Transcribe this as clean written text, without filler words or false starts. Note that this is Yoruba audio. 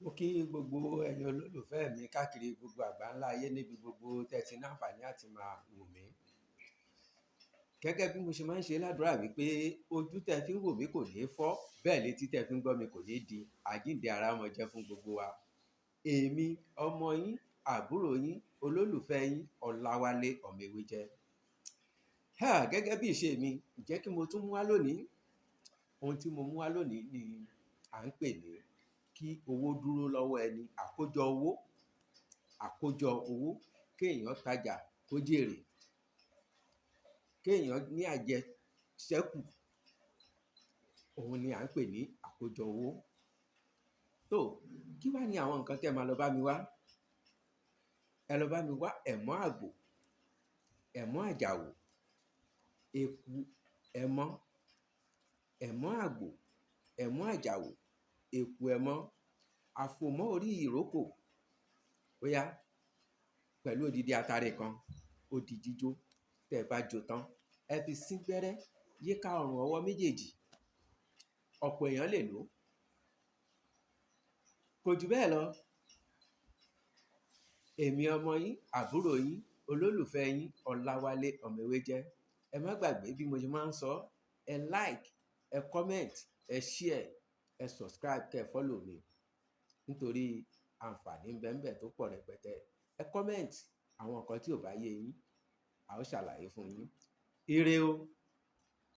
Mo kí gbogbo ẹ̀yin olólùfẹ́ mi káàkiri gbogbo àgbáńlá ayé níbi gbogbo tẹ́ ti ní àǹfààní àti máa wò mí. Gẹ́gẹ́ bí mo ṣe máa ń ṣe ládùúrà wípé ojú tẹ́ fi ń wò mí kò ní fọ́, bẹ́ẹ̀ létí tẹ́ fi ń gbọ́ mi kò ní di. Àjíǹde ara mọ jẹ́ fún gbogbo wa. Èmi ọmọ yín, àbúrò yín, olólùfẹ́ yín, Ọláwálé ọmọ Ewéjẹ́. Gẹ́gẹ́ bí ìṣe mi, ǹjẹ́ kí mo tún mú wá lónìí? Ohun tí mo mú wá lónìí ni à ń pè ní kí owó dúró lọ́wọ́ ẹni, àkójọ owó, àkójọ owó, kéèyàn tajà kó jèrè, kéèyàn ní àjẹṣẹ́kù, òun ni à ń pè ní àkójọ owó. Tó, kí wá ní àwọn nǹkan tí ẹ máa lọ bá mi wá? Ẹ lọ bá mi wá ẹ̀mọ́ àgbò, ẹ̀mọ́ àjàwò, eku ẹmọ́, ẹ̀mọ́ àgbò, ẹ̀mọ́ àjàwò, eku ẹmọ́, àfòmọ́ orí ìrókò, ó yá, pẹ̀lú odidi atare kan, ó di jíjó. Tẹ́ ẹ bá jó tán, ẹ fi sín gbẹ́rẹ́ yíká ọrùn ọwọ́ méjèèjì. Ọ̀pọ̀ èèyàn lè lò ó. Kò jù bẹ́ẹ̀ lọ. Èmi ọmọ yín, àbúrò yín, olólùfẹ́ yín, Ọláwálé ọmọ Ewéjẹ́. Ẹ má gbàgbé bí mo ṣe máa ń sọ, ẹ like, ẹ comment, ẹ share, ẹ subscribe, kẹ́ ẹ follow mi. Nítorí àǹfààní ń bẹ ńbẹ̀ tó pọ̀ rẹpẹtẹ. Ẹ comment àwọn nǹkan tí ò bá yé yín, a ó ṣàlàyé fún yín. Ire o.